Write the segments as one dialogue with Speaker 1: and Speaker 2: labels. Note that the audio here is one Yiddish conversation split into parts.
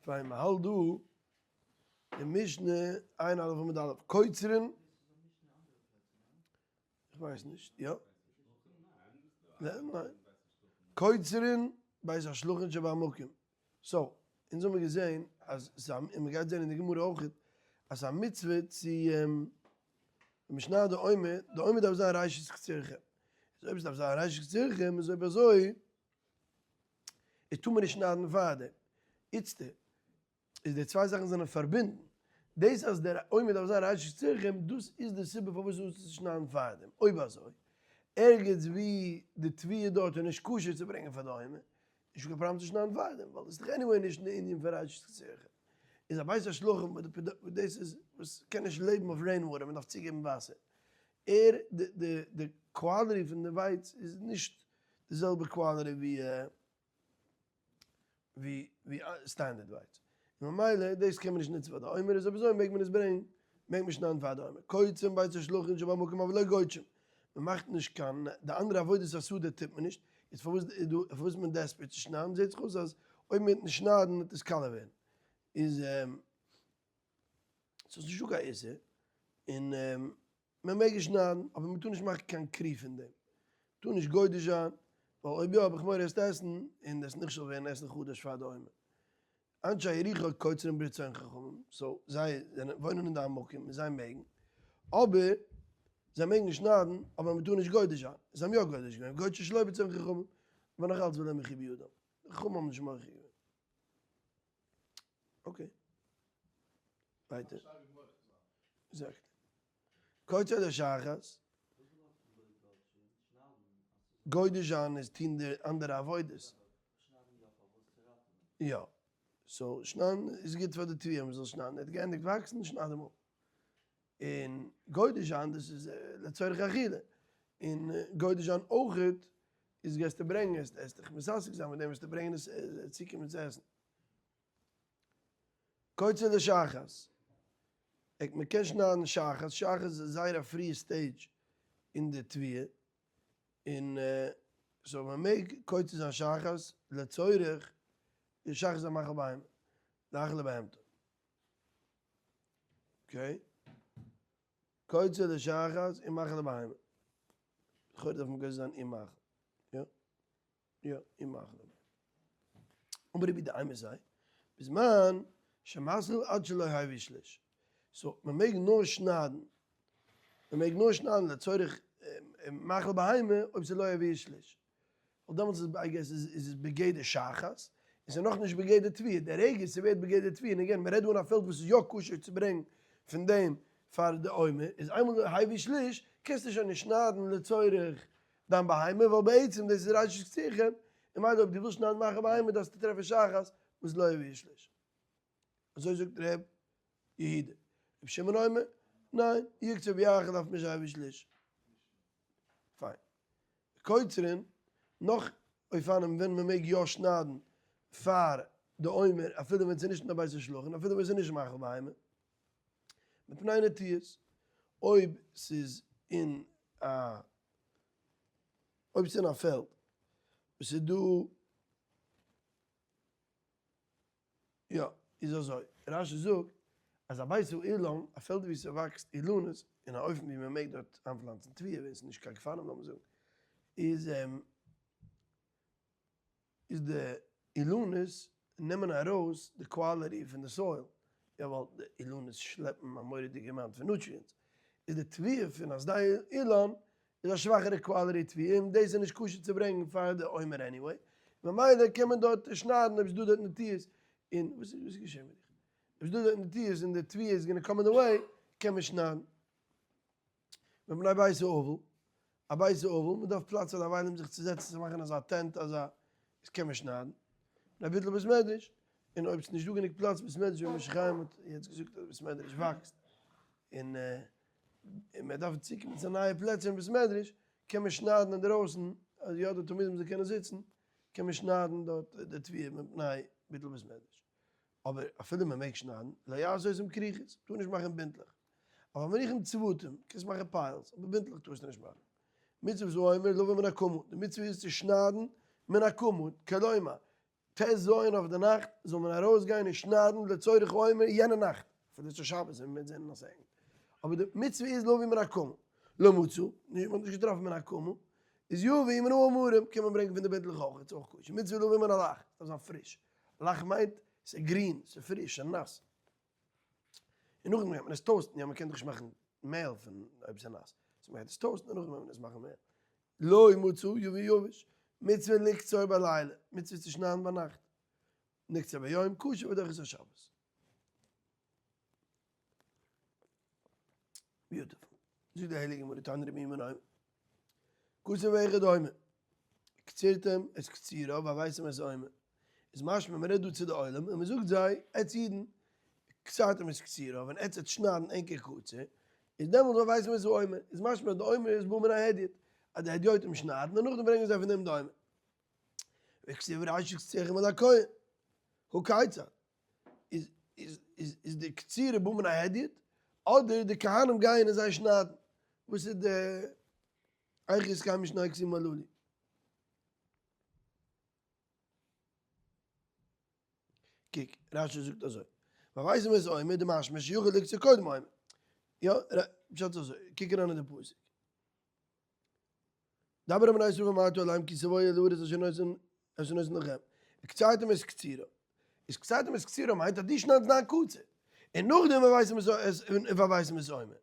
Speaker 1: פיין, מען האלט דא אין משנה עין א' עמוד א', קוצרין, איך ווייס נישט, יא? ניין, קוצרין בית השלחין שבעמקים, so, אונז האמיר געזען אז ס'איז א, און מ'גייט זען אין די גמרא אויך, אז ס'איז א מצוה צו ווען מ'שניידט די עומר, די עומר דארף זיין ראשית קצירכם, איז אויב ס'דארף זיין ראשית קצירכם איז אויב אזוי איז טאר מען נישט שניידן פארדעם. איצטער איז די צוויי זאכן זענען פארבינדן, דאס אז דער עומר דארף זיין ראשית קצירכם דאס איז די סיבה פארוואס אסור צו שניידן פארדעם, אויב אזוי ערגעץ ווי די תבואה דארט איז נישט כשר צו ברענגען פאר די עומר, נישט קיין פראבלעם צו שניידן פארדעם, ווייל דאס איז דאך anyway נישט אין די ענין פון ראשית קצירכם. איז א בית השלחין וואס דאס איז וואס קען נישט לעבן אויף rain water, מען דארף צוגעבן וואסער, ער די די די quality פון די ווייץ איז נישט די זעלבע quality ווי ווי ווי standard ווייץ, און ממילא דאס קען מען נישט נוצן פאר די עומר, איז אויב אזוי מעג מען עס ברענגן, מעג מען שניידן פאר די עומר, קוצרים בית השלחין שבעמקים אבל לא גודשין, מען מאכט נישט קיין, די אנדערע עבודת השדה טוט מען נישט, איז פארוואס איז דא, פארוואס איז מען desperate צו שניידן, זעט זיך אויס אז אויב מען וועט נישט שניידן וועט עס קאלע ווערן, איז ס'איז נישטא קיין איסור, און מען מעג עס שניידן, אבער מען טאר נישט מאכן קיין כרי פון דעם, מען טאר נישט גודש זיין, ווייל אויב יא האב איך מורא עסט עסן און עס נכשל ווערן עסן חדש פאר די עומר. אנשי יריחו קוצרים ברצון חכמים, so זיי זענען וואוינען אין די עמקים און זיי מעגן, אבער זיי מעגן שניידן, אבער מען טאר נישט גודש זיין, זיי האבן יא גודש געווען, גודשין שלא ברצון חכמים, אבער נאך אלץ ולא מיחו בידם, די חכמים האבן נישט מוחה געווען. okay. ווייטער. exactly. קוצר לשחת. גודש זיין איז טון די אנדערע עבודות. יא. so שניידן איז גוט פאר די תבואה מ'זאל שניידן. ער האט געענדיגט וואקסן, שנייד אים אפ. און גודש זיין דאס איז לצורך אכילה. און גודש זיין אויכעט איז גייסטו ברענגען, עסט דיך מתעסק זיין מיט דעם וועסטו ברענגען עס צוקומען צו עסן. קוצר לשחת, מען קען שניידן שחת, שחת איז זייער א פריע stage אין די תבואה, און so מען מעג קוצר זיין שחת לצורך, שחת איז א מאכל בהמה, לאכילה בהמתו. okay. קוצר לשחת און מאכל לבהמה. לכאורה דארף מען קוצר זיין און מאכל. יא. יא, און מאכל לבהמה. אמר רבי אימתי בזמן שמתחיל עד שלא הביא שליש. so מען מעג נאר שניידן, מען מעג נאר שניידן לצורך מאכל בהמה אויב ס'איז לא הביא שליש. ווייל דעמאלטס איז I guess איז עס בגדר שחת, און ס'איז נאכנישט בגדר תבואה, די רגע ס'ווערט בגדר תבואה, און again מ'רעדט דא אין א פעלד וואס איז יא כשר צו ברענגן פון דעם פאר די עומר, איז איינמאל הביא שליש קענסטו שוין נישט שניידן לצורך דיין בהמה, ווייל בעצם דאס איז ראשית קצירכם, און ממילא אויב דו ווילסט שניידן מאכל בהמה דארפסטו טרעפן שחת וואס לא הביא שליש. אזוי זאגט ר' יהודה. ר' שמעון אומר, ניין, יקצור ויאכל דארף נישט הביא שליש. פיין. קוצרין, נאך אופנים ווען מען מעג יא שניידן פאר די עומר אפילו ווען ס'איז נישט אין א בית השלחין אפילו ווען ס'איז נישט מאכל בהמה, מפני נטיעות, אויב ס'איז אין א אויב ס'איז אין א פעלד וואס איז דא יא, איז אזוי, רש"י זאגט אז א בית האילן, א פעלד וואו ס'וואקסט אילנות, אין א אופן ווי מ'מעג דארט איינפלאנצן תבואה ווען ס'איז נישט קיין גפנים לאמיר זאגן, איז איז די אילנות נעמען ארויס די quality פון די soil, יא ווייל די אילנות שלעפן א מורא'דיגע amount פון nutrients, איז די תבואה פון א שדה אילן איז א שוואכערע quality תבואה און דאס איז נישט כשר צו ברענגן פאר די עומר anyway, ממילא קען מען דארט שניידן אויב ס'דא דארט נטיעות, און וואס איז געשען מיט דיך? אויב ס'דא דארט נטיעות און די תבואה איז gonna come אין די way קען מען שניידן. מפני בית האבל, א בית האבל, מען דארף פלאץ פאר די אבלים זיך צו זעצן צו מאכן אזא tent אזא, איז קען מען שניידן. מפני ביטול בית מדרש, און אויב ס'נישט דא גענוג פלאץ בית מדרש ווי משה חיים האט יעצט געזאגט אז בית מדרש וואקסט, און און מען דארף צוקומען צו נייע פלעצער אין בית מדרש, קען מען שניידן אינדערויסן, אז יא די תלמידים זאלן קענען זיצן, קען מען שניידן דארט די תבואה מפני ביטול בית מדרש. אבער אפילו מען מעג שניידן, לא יעשה אותם כריכות, טאר נישט מאכן בינטלעך. אבל מניחים צבתים, קענסט מאכן piles, אבער בינטלעך טארסטו נישט מאכן. מצוות העומר לבא מן הקמה, די מצוה איז צו שניידן מן הקמה, כלומר. ט"ז אויף די נאכט זאל מען ארויסגיין און שניידן לצורך העומר יענע נאכט, אפילו ס'איז שבת ווען מיר זענען נאך זעגן, אבער די מצוה איז להביא מן הקמה, לא מצאו, נישט מ'האט נישט געטראפן מן הקמה, איז יביא מן העמרים, קען מען ברענגען פון די בינטלעך אויך, איז אויך כשר, מצוה להביא מן הלח, ס'דארף זיין פריש, לח מיינט ס'איז גרין, ס'איז פריש, ס'איז נאס. און נאכדעם גייט מען עס toast ן, יא מ'קען דאך נישט מאכן מעהל פון אויב ס'איז נאס, so מ'גייט עס toast ן און נאכדעם גייט מען עס מאכן מעהל. לא מצא יביא יבש, מצוה לקצור בלילה, מצוה צו שניידן ביינאכט, נקצר ביום, כשר ודוחה את השבת. Beautiful. זאגט די הייליגע גמרא תניא רבי ימין אומר, כתוב אחד אומר, וקצרתם את קצירה והבאתם את העומר. איז משמע מען רעדט דא צו די עולם און מען זאגט זיי, עטץ אידן, וקצרתם את קצירה, ווען עטץ וועט שניידן ענקער קציר, איז דעמאלט והבאתם את העומר. איז משמע אז די עומר איז בא מן ההדיוט, אז די הדיוטים שניידן און נאכדעם ברענגען זיי פון דעם די עומר. וכתיב ראשית קצירכם אל הכהן, הא כיצד? איז איז איז איז די קצירה בא מן ההדיוט, אדער די כהנים גייען און זיי שניידן? וואס איז די איך יתקיימו שני הכתובים הללו? קוק, רש"י זאגט אזוי, והבאתם את העומר דמשמע שיכול לקצור קודם העומר. יא, פשט איז אזוי, קוק אריין אין די פסוק. דבר אל בני ישראל ואמרת אליהם כי תבואו אל הארץ אשר אתן אשר אתן לכם וקצרתם את קצירה איז וקצרתם את קצירה מיינט אז דו שניידסט דיין קציר און נאכדעם והבאתם את העומר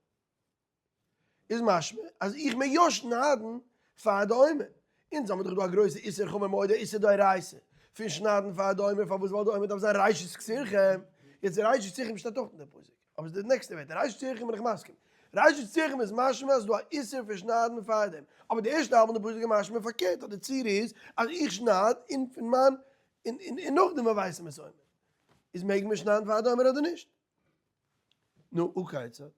Speaker 1: איז משמע אז איך מעג יא שניידן פאר די עומר אונז האבן דאך דא א גרויסע איסור חמור מאוד א איסור דאורייתא פון שניידן פאר די עומר פארוואס ווייל די עומר דארף זיין ראשית קצירכם יעצט ראשית קצירכם שטייט אויך אין די פסוק. אבער ס'איז די נעקסטע ווערטער, ראשית קצירכם בין איך מסכים. ראשית קצירכם איז משמע אז ס'דא א איסור פון שניידן פארדעם. אבער די ערשטע האלב פון די פסוק איז משמע פארקערט אז די ציור איז אז איך שנייד און פון מיין און און נאכדעם והבאתם את העומר. איז מעג מען שניידן פאר די עומר אדער נישט? נו הא כיצד?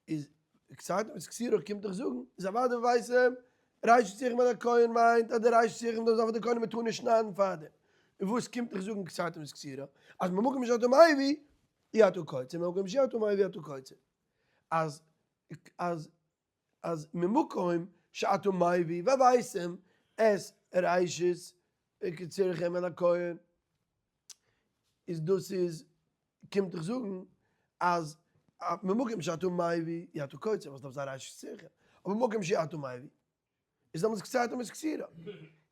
Speaker 1: איז וקצרתם את קצירך קומט דאך זאגן איז אוודאי והבאתם ראשית קצירכם אל הכהן מיינט אז די ראשית קצירכם דארף זיין פאר די כהנים מ'טאר נישט שניידן פארדעם. און וואס קומט דאך זאגן וקצרתם את קצירך? אז ממקום שאתה מביא אי אתה קוצר ממקום שאתה מביא אתה קוצר אז אז אז ממקום שאתה מביא והבאתם את ראשית קצירכם אל הכהן איז דאס איז קומט דאך זאגן אז ממקום שאתה מביא אי אתה קוצר וואס דארף זיין ראשית קצירכם אבער ממקום שאתה מביא איז דעמאלטס וקצרתם את קצירה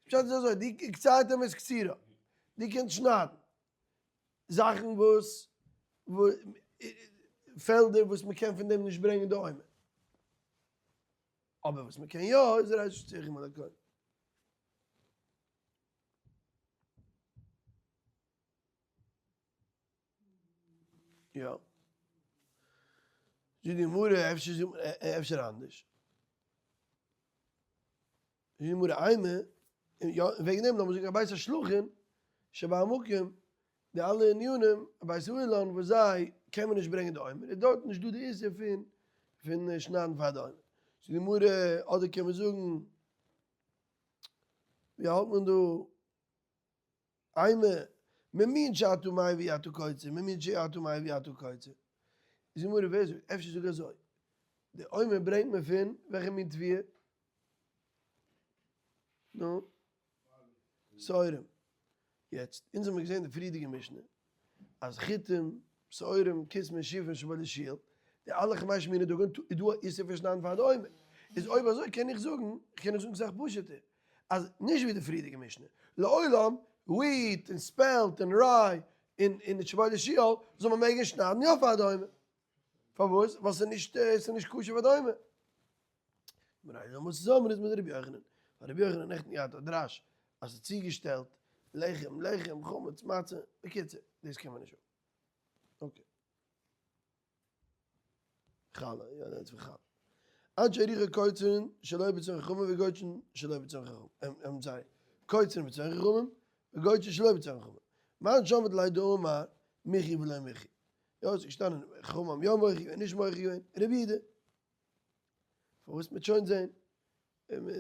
Speaker 1: פשט איז אזוי די וקצרתם את קצירה די קענסט שניידן זאכן וואס פעלדער וואס מען קען פון דעם נישט ברענגען די עומר. אבער וואס מען קען יא איז ראשית קצירכם אל הכהן. יא. זאגט די גמרא אפשר זאגט מען אפשר אנדערש. זאגט די גמרא אימא, יא, וועגן דעם לאמיר זאגן א בית השלחין שבעמקים, די אלע ענינים, א בית האילן וואס זיי קען מען נישט ברענגען די עומר, איז דארט נישט דא די איסור פון פון שניידן פאר די עומר. זאגט די גמרא, אדער קען מען זאגן, ווי האלט מען דא? אימא, ממין שאתה מביא אתה קוצר, ממין שאתה מביא אתה קוצר. זאגט די גמרא, ווער זאגט? אפשר זאג אזוי, די עומר ברענגט מען פון וועלכע מין תבואה? נו? שעורים. יעצט, אונז האמיר געזען די פריערדיגע משנה, אז חיטים, שעורים, כוסמין, שיפין, שיבולת שועל, די אלע חמש מיני דגן, איז דא א איסור פון שניידן פאר די עומר. איז אויב אזוי קען איך זאגן, קען איך זאגן סאך פשוט'ער, אז נישט ווי די פריערדיגע משנה, לעולם, wheat און spelt און rye און און שיבולת שועל, זאל מען מעגן שניידן יא פאר די עומר. פארוואס? ווייל ס'איז נישט, ס'איז נישט כשר פאר די עומר. מרייז אמר ס'איז אמר איז מיט רבי יוחנן, ווייל רבי יוחנן האט נעכטן געהאט א דרש אז ס'איז צוגעשטעלט לחם לחם חמץ מצה, בקיצור דאס קען מען נישט האבן. Okay. חלה, יא דאס איז חלה. אנשי יריחו קוצרין שלא ברצון חכמים וגודשין שלא ברצון חכמים, I'm sorry, קוצרין ברצון חכמים וגודשין שלא ברצון חכמים. מאן שמעת ליה דאמר מיחי ולא מיחי. יא ס'איז געשטאנען חכמים האבן יא מוחה געווען נישט מוחה געווען, רבי יהודה. פארוואס מ'וועט שוין זעהן,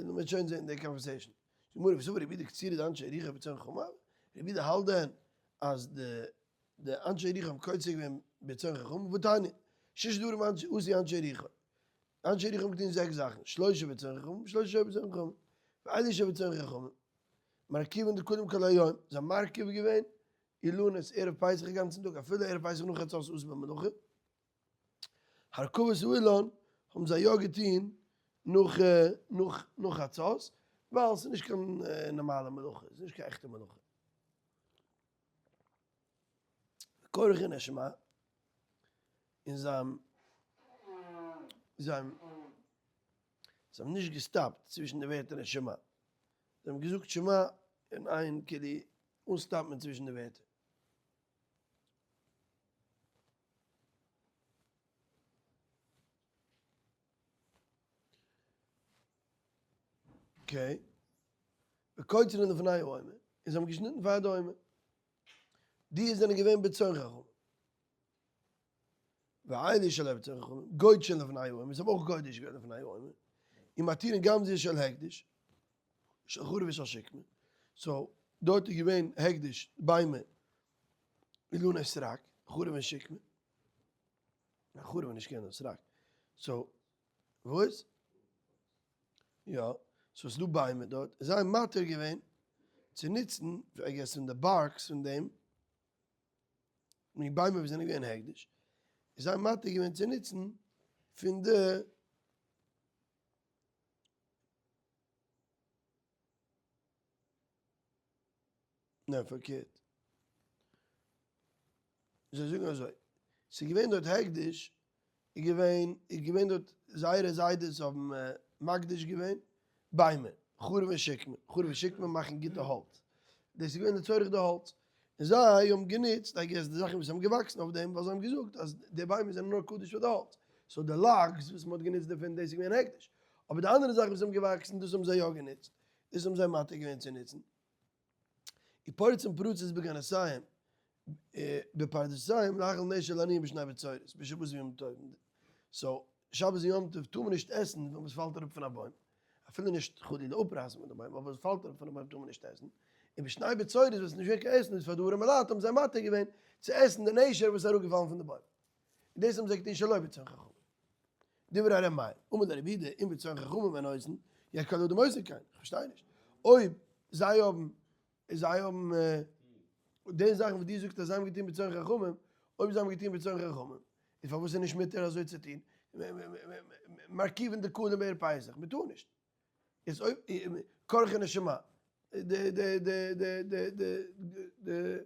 Speaker 1: מ'וועט שוין זעהן די conversation. די גמרא וסבר רבי יהודה קצירה דאנשי יריחו ברצון חכמים, רבי יהודה האלט דען אז די די אנשי יריחו האבן קוצר געווען ברצון חכמים, והתניא, ששה דברים עשו אנשי יריחו, אנשי יריחו האבן געטון זעקס זאכן, שלושה ברצון חכמים, שלושה שלא ברצון חכמים, ואלו שברצון חכמים. מרכיבין דקלים כל היום, זיי האבן מרכיב געווען אילנות ערב פסח א גאנצן טאג, אפילו ערב פסח נאך חצות אסור במלאכה. הרכבת האילן האבן זיי יא געטון נאך נאך נאך חצות, ווייל ס'איז נישט קיין נארמאלע מלאכה, ס'איז נישט קיין עכטע מלאכה. כורכין את שמע, און זיי האבן זיי האבן זיי האבן נישט געסטאפט צווישן די ווערטער אין שמע, זיי האבן געזאגט שמע אין איין כאילו אן סטאפן צווישן די ווערטער. Okay. וקוצרין לפני העומר, און זיי האבן געשניטן פאר די עומר. די זענען געווען ברצון חכמים. ואלו שלא ברצון חכמים, גודשין לפני העומר, זיי האבן אויך גודש געווען לפני העומר. ומתירין גם זו של הקדש, של חרוב ושל שקמה. So, דארט איז געווען הקדש, ביימער, אילני סרק, חרוב און שקמה. חרוב איז נישט קיין סרק. So, וואס? יא, so ס'איז דא ביימער דארט, איז זיי מתיר געווען צו נוצן, I guess פון די barks פון דעם, די ביימער וואס זענען געווען הקדש, איז זיי מתיר געווען צו נוצן פון די ניין פארקערט, זיי זאגן אזוי, ס'איז געווען דארט הקדש, איז געווען, איז געווען דארט זייערע זיידעס האבן מקדיש געווען ביימער, חרוב און שקמה, חרוב און שקמה מאכן גוטע האלץ, דאס איז געווען לצורך די האלץ, און זיי האבן גענוצט I guess די זאכן וואס האבן געוואקסן אויף דעם, ווייל זיי האבן געזאגט אז די ביימער זענען נאר קדוש פאר די האלץ, so די logs וואס מען האט גענוצט דערפון דאס איז געווען הקדש, אבער די אנדערע זאכן וואס האבן געוואקסן דאס האבן זיי יא גענוצט, דאס האבן זיי מתיר געווען צו נוצן. ופורצין פרצות בגנותיהם בפרדסיהם להאכיל נשר לעניים בשני בצורת בשבת ויום טוב, so שבת און יום טוב טאר מען נישט עסן ווען וואס פאלט אראפ פון א בוים, אפילו נישט חלילה אפרייסן פון די בוים, אבער וואס פאלט אראפ פון א בוים טאר מען נישט עסן, און בשני בצורת וואס איז נישט געווען קיין עסן איז פאר די ארעמע לייט האבן זיי מתיר געווען צו עסן די נשר וואס איז אראפגעפאלן פון די בוים, און דאס האבן זיי געטון שלא ברצון חכמים. דברי ר' מאיר, אמר לרבי יהודה, אם ברצון חכמים הן עושין, יש כל אדם עושה כן, איך פארשטיי נישט. אויב זיי האבן, זיי האבן, די זאכן וואס דו זאגסט אז זיי האבן געטון ברצון חכמים, אויב זיי האבן געטון ברצון חכמים, איז פארוואס איז נישט מותר אזוי צו טון? מרכיבין דקלים בערב פסח, מען טאר נישט. איז אויב כורכין את שמע, די די די די די די די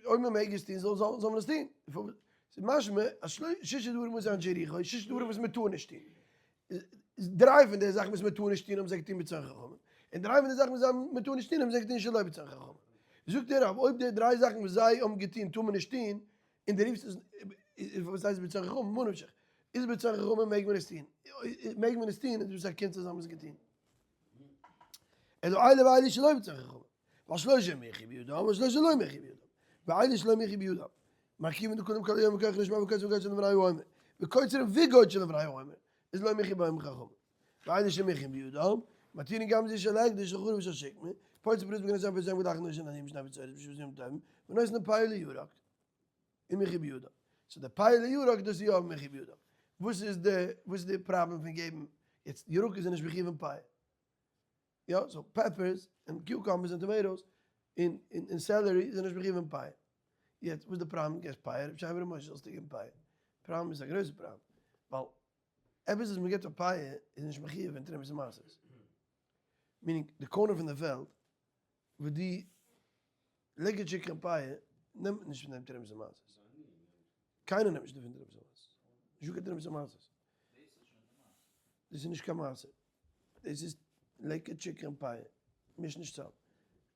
Speaker 1: אויב מען מעג עס טון זאל זאל מען עס טון. ס'איז משמע אז שישה דברים וואס זענען ג'ריחו, שישה דברים וואס מען טאר נישט טון. דריי פון די זאכן וואס מען טאר נישט טון האבן זיי געטון ברצון חכמים, און דריי פון די זאכן וואס מען טאר נישט טון האבן זיי געטון שלא ברצון חכמים. זאגט דער רב, אויב די דריי זאכן וואס זיי האבן געטון טאר מען נישט טון, און דו רופסט עס, וואס הייסט ברצון חכמים? ממה נפשך, איז ברצון חכמים מעג מען עס טון, מעג מען עס טון איז דאס א קונץ אז זיי האבן עס געטון. אלא אלו ואלו שלא ברצון חכמים, ווייל שלושה מיחי בידם ושלושה לא מיחי בידם, ואלו שלא מיחי בידם, מרכיבין דקלים כל היום וכח נשמע וקוצר וקוצר לבני העומר, וקוצר וגודשין לבני העומר, איז לא מיחי בהם חכמים. ואלו שמיחי בידם, מתירין גם זו של הקדש לחורבה ושל שקמה, פורצין פרוץ בגנות ים וזעם גדחן נושן עניים שני בצורת בשבעת ימים טובים, ונותן פאה לירק. און מיחי בידם. So די פאה לירק דאס איז יא מיחי בידם. וואס איז די וואס איז די פראבלעם פון געבן יעצט ירקות איז נישט מחיוב אין פאה. יא so peppers און cucumbers און tomatoes און און celery זענען נישט מחיוב אין פאה. יעצט וואס איז די פראבלעם געסט פאה רבי שיימער רבי משה זאלסטו געבן פאה. פראבלעם איז א גרויסע פראבלעם ווייל עפעס וואס מען געבט פאר פאה איז נישט מחיוב אין תרומות ומעשרות. Meaning די corner פון די פעלד וואס די לקט שכחה און פאה נעמט מען נישט פון דעם תרומות ומעשרות. קיינער נעמט נישט דערפון תרומות ומעשרות. נישטא קיין תרומות ומעשרות. דאס איז נישט קיין מעשר. דאס איז לקט שכחה און פאה. מיש נישט צאם.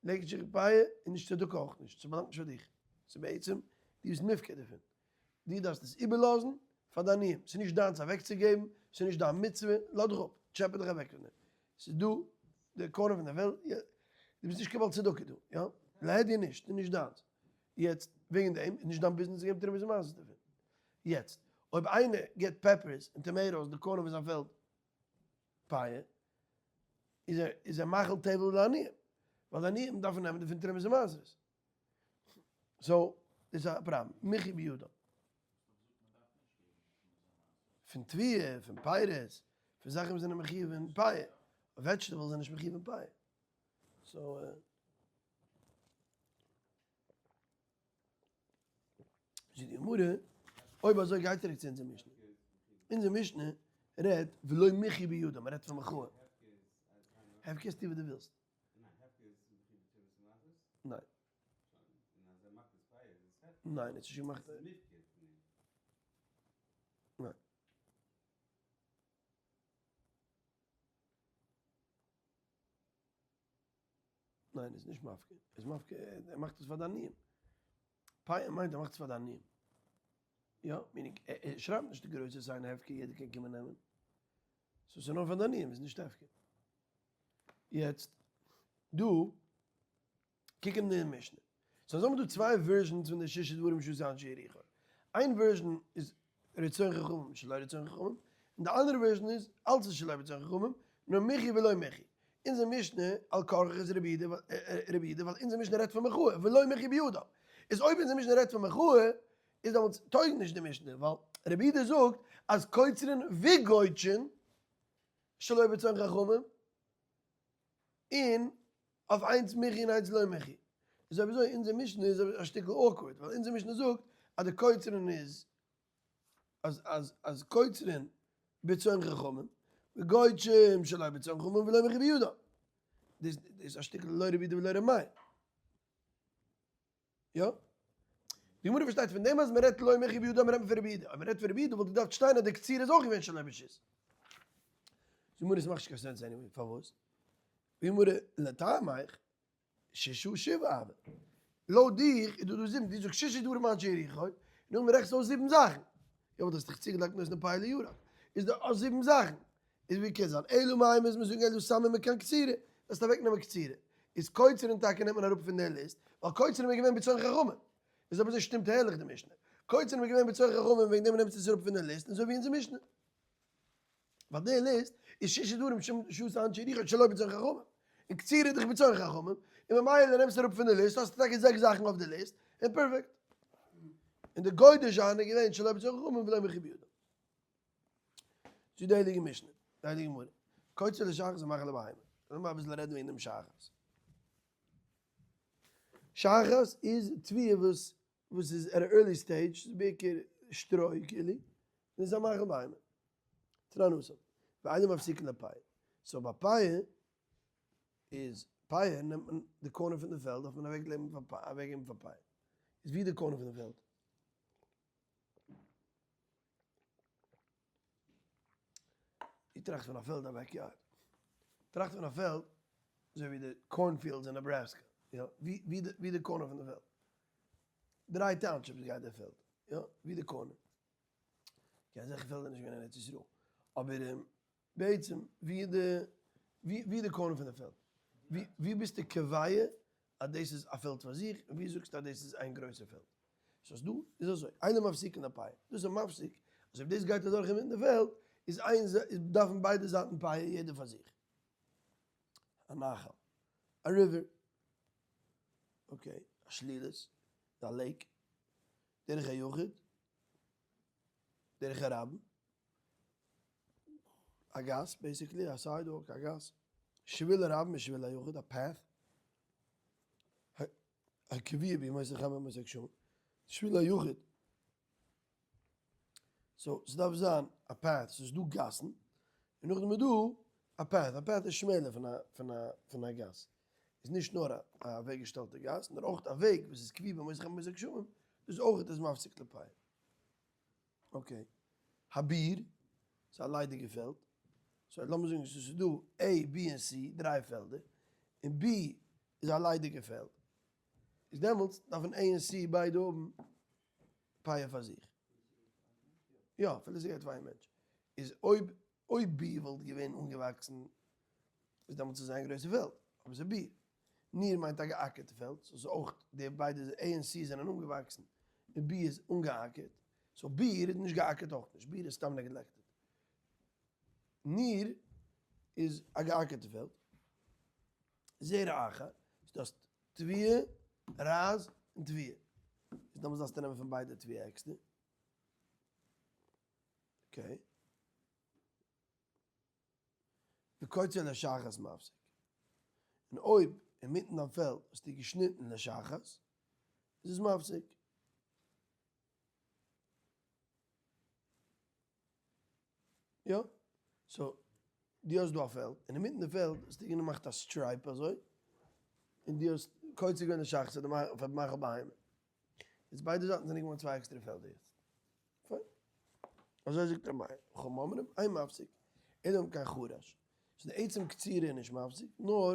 Speaker 1: לקט שכחה און פאה איז נישט צדקה אויך נישט. ס'באלאנגט נישט פאר דיך. ס'איז בעצם דו ביסט מופקר דערפון. דו דארפסט עס איבערלאזן פאר די עניים. ס'איז נישט דיינס אוועקצוגעבן, ס'איז נישט דיין מצוה, לאז דיך אפ, טשעפע דיך אוועק פון דעם. ס'איז דא די corner פון די וועלט, דו ביסט נישט קיין בעל צדקה דא, יא? להדיא נישט, ס'איז נישט דיינס. יעצט, וועגן דעם איז נישט דיין ביזנעס צו געבן תרומות ומעשרות דערפון. יעצט, אויב איינער געבט peppers און tomatoes די corner פון זיין פעלד פאה, איז ער איז ער מאכיל טבל לעניים, ווייל די עניים דארפן נעמען דערפון תרומות ומעשרות. So, דאס איז א פראבלעם. מיחי בידו. פון תבואה, פון פירות, פון זאכן וואס זענען מחיוב אין פאה. Vegetables זענען נישט מחיוב אין פאה. So. זאגט די גמרא, אויב אזוי גיי צוריק צו אונזער משנה. אונזער משנה רעדט ולא מיחי בידם, מען רעדט פון מחאה. הפקר איז טו וואס דו ווילסט. ניין. ניין, ער האט נישט געמאכט. ניין. ניין איז נישט מפקיר, איז מפקיר ער מאכט עס פאר די עניים, פאה מיינט ער מאכט עס פאר די עניים, יא, meaning ער שרייבט נישט די גרויסע sign הפקר יעדער קען קומען נעמען, so ס'איז נאר פאר די עניים איז נישט הפקר. יעצט דא קוק אין די משנה, so אונז האבן דא צוויי versions פון די שישה דברים שעשו אנשי יריחו, איין version איז רצון חכמים שלא רצון חכמים, און די אנדערע version איז אלץ איז שלא רצון חכמים, נאר מיחי ולא מיחי. אונזער משנה על כרחך איז רבי יהודה רבי יהודה ווייל אונזער משנה רעדט פון מחאה ולא מיחי בידם. איז אויב אונזער משנה רעדט פון מחאה איז דעמאלטס טויג נישט די משנה ווייל רבי יהודה זאגט אז קוצרין וגודשין שלא ברצון חכמים און אויף איינס מיחי און איינס לא מיחי. איז אויב אזוי אונזער משנה איז א שטיקל awkward ווייל אונזער משנה זאגט אז די קוצרין איז אז אז אז קוצרין ברצון חכמים וגודשין שלא ברצון חכמים ולא מיחי בידם. דאס איז א שטיקל לא רבי יהודה ולא רבי מאיר. יא? די גמרא פארשטייט פון דעם אז מען רעדט לא מיחי בידם רעדט מען פון רבי יהודה. אויב מען רעדט פון רבי יהודה וואלט געדארפט שטיין אז די קצירה איז אויך געווען שלא ברשות. די גמרא עס מאכט נישט קיין sense anyway, פארוואס? די גמרא לטעמיך ששה שבעה הוה. לויט דיך איז דא דא זיבן, דו זאגסט ששה דברים אנשי יריחו, און נאכדעם רעכנסטו אויס זיבן זאכן. יא אבער דו האסט דיך צוגעלייגט נותנין פאה לירק. איז דא אויך זיבן זאכן. איז ווי קען זיין אלא מאי מוז מען זאגן אלא סמא מכאן קצירה, וועסט אוועק נעמען קצירה, איז קוצרין טאקע נעמט מען אראפ פון די ליסט, ווייל קוצרין איז געווען ברצון חכמים, איז אויב אזוי שטימט הערליך די משנה, קוצרין איז געווען ברצון חכמים וועגן דעם נעמסטו עס אראפ פון די ליסט, און אזוי ווי אונזער משנה. ווייל די ליסט איז שישה דברים שעשו אנשי יריחו שלא ברצון חכמים, און קצירה איז דאך ברצון חכמים, און ממילא נעמסטו אראפ פון די ליסט האסטו טאקע זעקס זאכן אויף די ליסט, און פערפעקט. און די גודש זיינע איז געווען שלא ברצון חכמים ולא מיחי בידם. צו די הייליגע משנה, די הייליגע גמרא, קוצר לשחת ומאכל לבהמה. לאמיר אביסל רעדן וועגן דעם שחת. שחת איז תבואה וואס וואס איז at early stage, ס'איז בעיקר שטרוי כאילו, און איז א מאכל בהמה. תנן התם, ואינו מפסיקין לפאה. so ביי פאה איז פאה נעמט מען די corner פון די פעלד דארף מען אוועקגעבן פאר פאה. איז ווי די corner פון די פעלד? דו טראכסט פון א פעלד א backyard. טראכט פון א פעלד אזוי ווי די corn fields אין נעבראסקא, יא, ווי די ווי די corner פון די פעלד. דריי townships גייט די פעלד, יא, ווי די corner. okay, אזעלכע פעלדער איז נישט געווען אין ארץ ישראל. אבער בעצם ווי די ווי די corner פון די פעלד. ווי ביסטו קובע אז דאס איז א פעלד פאר זיך, און ווי זאגסטו אז דאס איז איין גרויסע פעלד? סאו דא איז אזוי, אינו מפסיקין לפאה, דאס איז מפסיק, אז אויב דאס גייט אדורך אינמיטן די פעלד, איז איין איז דארפן ביידע זייטן פאה יעדער פאר זיך. א נחל, א river, okay, א שלולית, א lake, דרך היחיד, דרך הרבים, א גאס basically, א sidewalk, א גאס, שביל הרבים ושביל היחיד, א path, הקבוע בימות החמה ובימות הגשמים, שביל היחיד, so ס'דארף זיין א path, ס'איז דא גאסן, און נאכדעם איז דא א path, א path איז שמעלער פון א פון א פון א גאס, איז נישט נאר א אוועקגעשטעלטע גאס, נאר אויך א וועג וואס איז קבוע בימות החמה ובימות הגשמים, דאס אויך איז מפסיק לפאה. okay. הביר, ס'איז א ליידיגע פעלד, so לאמיר זאגן ס'איז דא A, B און C, דריי פעלדער, און B איז א ליידיגע פעלד, איז דעמאלטס דארפן A און C ביידע האבן פאה פאר זיך. יא, אפילו ס'גייט פאר איין מענטש. איז אויב אויב B וואלט געווען אנגעוואקסן איז דעמאלטס איז איין גרויסע פעלד, אבער ס'איז ביר. ניר מיינט א געאקערטע פעלד, so ס'איז אויך די ביידע A און C זענען אנגעוואקסן און B איז אנגעאקערט, so ביר איז נישט געאקערט אויך נישט, ביר איז סתם neglected. ניר איז א געאקערטע פעלד. זרע אחר, דו האסט תבואה, רייז און תבואה. איז דעמאלטס דארפסטו נעמען פון ביידע תבואה עקסטער. okay. וקוצר לשחת מפסיק. און אויב אינמיטן דיין פעלד האסטו געשניטן לשחת, איז עס מפסיק. יא? so דו האסט דא א פעלד, און אינמיטן די פעלד האסטו געמאכט א stripe אזוי, און דו האסט קוצר געווען די שחת פאר די מאכל בהמה. יעצט ביידע זייטן זענען געווארן צוויי עקסטערע פעלדער יעצט. פיין. אזוי זאגט ר' מאיר. חכמים אומרים, אין מפסיק, אלא אם כן חרש. so די עצם קצירה איז נישט מפסיק, נאר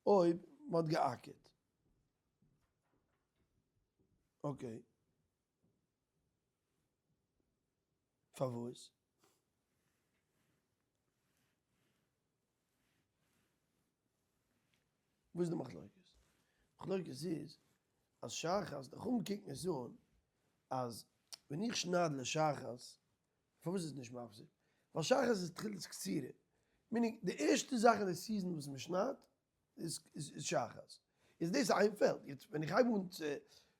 Speaker 1: אויב מ'האט געאקערט. okay. פארוואס? וואס איז די מחלוקת? מחלוקת איז אז שחת, די חכמים קוקן עס אן אז ווען איך שנייד לשחת, פארוואס איז עס נישט מפסיק? ווייל שחת איז תחילת קצירה, meaning די ערשטע זאך אין די season וואס מען שניידט איז שחת, איז דאס איין פעלד, יעצט ווען איך הייב אן צו,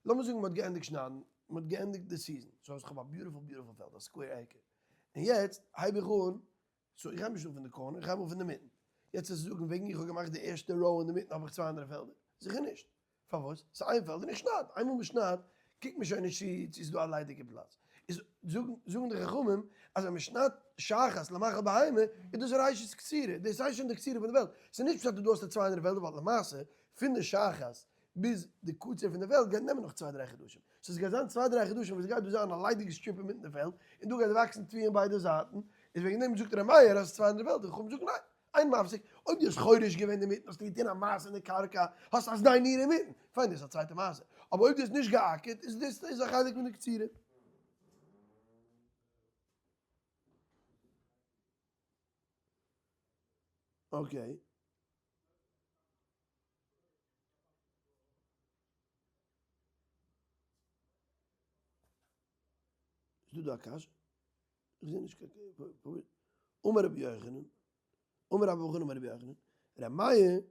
Speaker 1: לאמיר זאגן מען האט געענדיגט שניידן, מען האט געענדיגט די season, so איך האב א beautiful beautiful פעלד, א square acre, און יעצט הייב איך אן, so איך הייב נישט אן פון די corner, איך הייב אן פון די מיטן, יעצט צו זאגן וועגן איך האב געמאכט די ערשטע row אין די מיטן האב איך צוויי אנדערע פעלדער, זיכער נישט, פארוואס? ס'איז איין פעלד און איך שנייד, איינמאל מען שניידט קוקט מען שוין נישט צו צו ס'איז דא א ליידיגע פלאץ, איז זאגן זאגן די חכמים אז ווען מען שניידט שחת למאכל בהמה איז דאס ראשית קצירה, דאס הייסט שוין די קצירה פון די וועלט, ס'איז נישט פשט אז דו האסט צוויי אנדערע פעלדער ווייל למעשה פון די שחת ביז די קציר פון די וועלט גייט נעמען נאך צוויי דריי חדשים, so ס'גייט זיין צוויי דריי חדשים וואס ס'גייט דא זיין א ליידיגע strip אינמיטן די פעלד און דא גייט וואקסן תבואה אין ביידע זייטן, איז וועגן דעם זאגט ר' מאיר אז ס'איז צוויי אנדערע וועלטער, חכמים זאגן ניין. אין מפסיק, אויב דו האסט חורש געווען אינמיטן האסטו געטון א מעשה אין די קרקע, האסט א שדה נירה אינמיטן, פיין דאס איז א צווייטע מעשה, אבער אויב דו האסט נישט געאקערט איז דאס איז א חלק פון די קצירה. okay. איז דא דא א קשיא? איך זע נישט קיין אמר רבי יוחנן, אמר רבי אבהו אמר רבי יוחנן, ר' מאיר,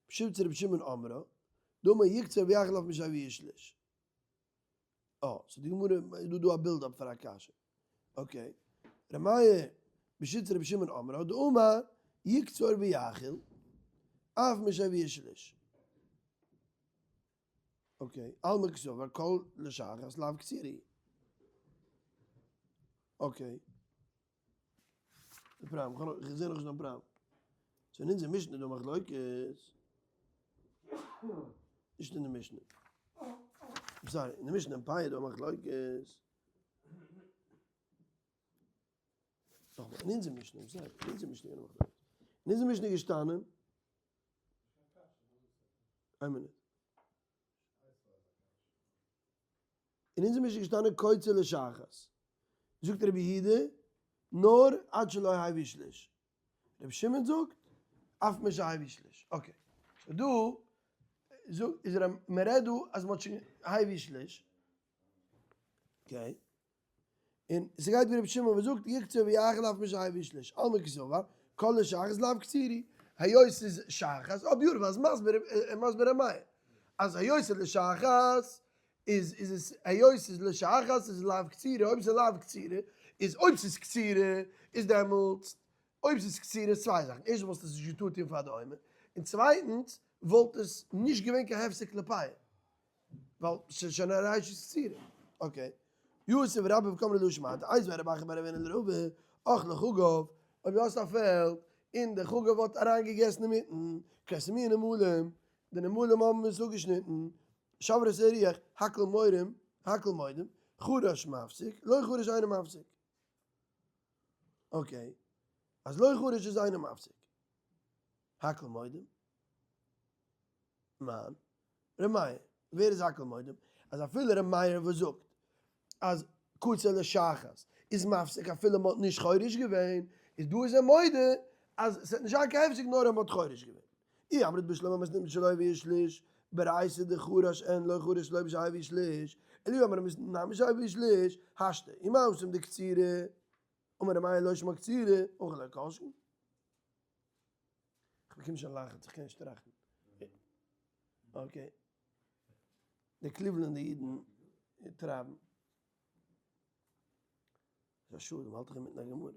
Speaker 1: בשיטת רבי שמעון אמרה, דאמר יקצור ויאכל אף משהביא שליש. אה, so די גמרא איז דא דא א build up פאר א קשיא. okay. ר' מאיר, בשיטת רבי שמעון אמרה, דאמר יקצור ויאכל אף משהביא שליש. okay, אלמא קסבר כל לשחת לאו קצירה. okay. די פראבלעם, איך זעה נאכנישט דיין פראבלעם. so אין אונזער משנה איז דא מחלוקת. נישט אין די משנה. sorry, אין די משנה אין פאה איז דא מחלוקת. נאכאמאל, אין אונזער משנה, sorry, אין אונזער משנה איז געווען א מחלוקת. אין אונזער משנה איז געשטאנען. איין מינוט. אין אונזער משנה איז געשטאנען קוצר לשחת. זאגט רבי יהודה, נאר עד שלא הביא שליש. רבי שמעון זאגט, אף משהביא שליש. okay. so דא זאגט איז מען רעדט דא אז מ'האט שוין הביא שליש. okay. און ס'גייט ווי רבי שמעון וואס זאגט יקצור ויאכל אף משהביא שליש, אלמא קסבר, כל לשחת לאו קצירה, היות ס'איז שחת, אויב יאר וואס מסביר מסביר ר' מאיר, אז היות ס'איז לשחת איז איז עס היות ס'איז לשחת איז לאו קצירה, אויב ס'איז לאו קצירה איז אויב ס'איז קצירה איז דעמאלטס אויב ס'איז קצירה איז צוויי זאכן, ערשטנס וואלסטו עס נישט געטארט טון פאר די עומר, און צווייטנס וואלט עס נישט געווען קיין הפסק לפאה. ווייל ס'איז שוין א ראשית קצירה. okay. יתיב רבה וקאמר להא שמעתא, איתיביה רב אחא בר רב הונא לרבא, אכלה חגיו, אויב דו האסט א פעלד, און דער חגב האט אריינגעגעסן אינמיטן, כרסמוה נמלים, די נמלים האבן עס אפגעשניטן, שברת הרוח, הכל מודים, הכל מודים, חרש מפסיק, לא חרש אינו מפסיק. okay. אז לא חרש איז אינו מפסיק. הכל מודים. מאן? ר' מאיר. ווער איז הכל מודים? אז אפילו ר' מאיר וואס זאגט אז קצר לשחת איז מפסיק אפילו מ'האט נישט חורש געווען, איז דא איז ער מודה אז ס'וועט נישט זיין קיין הפסק נאר אויב מ'האט חורש געווען. אי אמרת בשלמא מתניתין בשלא הביא שליש, ברייתא דחרש אין לא חרש לא בשהביא שליש, אלא אי אמרת מתניתין בשהביא שליש, השתא ומה התם דקצירה, אמר ר' מאיר לא שמה קצירה, הכא לא כל שכן. כ'באקום שוין לחץ, איך קען נישט טראכטן. okay. די קליוולענדע אידן טרייבן. ס'איז א שאד, מ'האלט דאך אינמיטן א גמרא.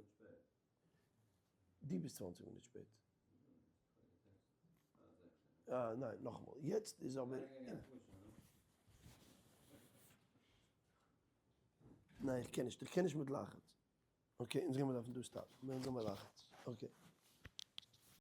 Speaker 1: דו ביסט צוואנציג מינוט שפעט. אה, ניין, נאכאמאל. יעצט איז אבער. ניין, איך קען נישט, איך קען נישט מיט לחץ. Okay, אונז גיימיר דארפן דא stop ן, אונז האמיר לחץ. Okay.